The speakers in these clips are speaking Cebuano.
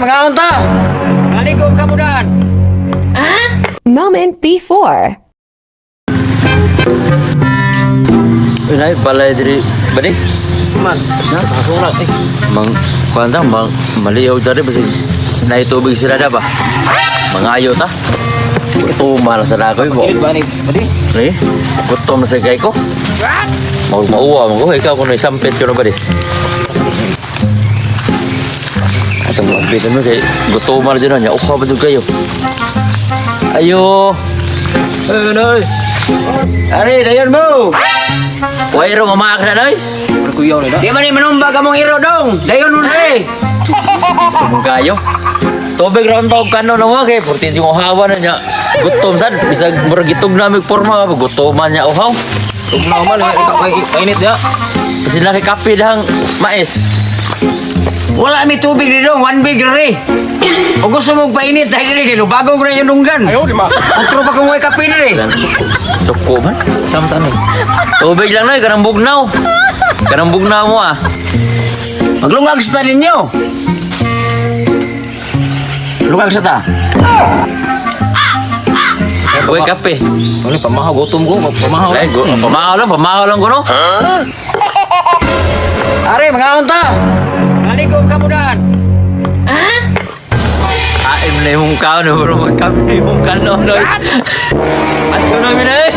Mangaon ta. Naligo ka mo daan. Moment before. Uy, balay diri badi. Man, nakasulat eh. Mang kuan ta, mang malihaw diri basig naay tubig sila da ba. Mangayo ta. Gutom na sa dakoy mo. Init ba ni? Badi? Eh, gutom na sa kay ko. Mau mauwa mo ko ikaw kuno sampit ko na ba di. Atong ampitan mo kay gutom na dyan niya. Uhaw ba jud kayo? Ayo. Ay, nay. Are, dayon mo. Way ro mamaak na noy. Kuyaw ni na. Di man ni manumbag among iro dong. Dayon mo dre. Sumong kayo. Tubig ra ang tawag kano na mo kay 14 yung uhawan na niya. Gutom sad bisag murag gitog na mig porma gutoman niya uhaw. Tugnaw man, eh, painit ya. Kasi laki kape dahang mais. Wala mi tubig di dong, one big dre. O gusto mong painit dahil diri kay lubagong ko na yung dunggan. Ayaw, di ma. Otro pa kung way kape dre. Suko, suko man. Samtan eh. Tubig lang noy kanang bugnaw. Kanang bugnaw mo ah. Maglungag sa ta ninyo. Lungag sa ta. Uy, kape. Ano, pamahaw, gutom ko, pamahaw. Ay, pamahaw lang ko no. Are, mangaon ta. Naligo ka mo daan. Aim na yung kaon, bro. Magkape yung kano, noy. Ato namin eh.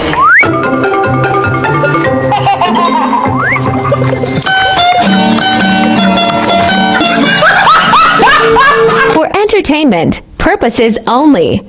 For entertainment purposes only.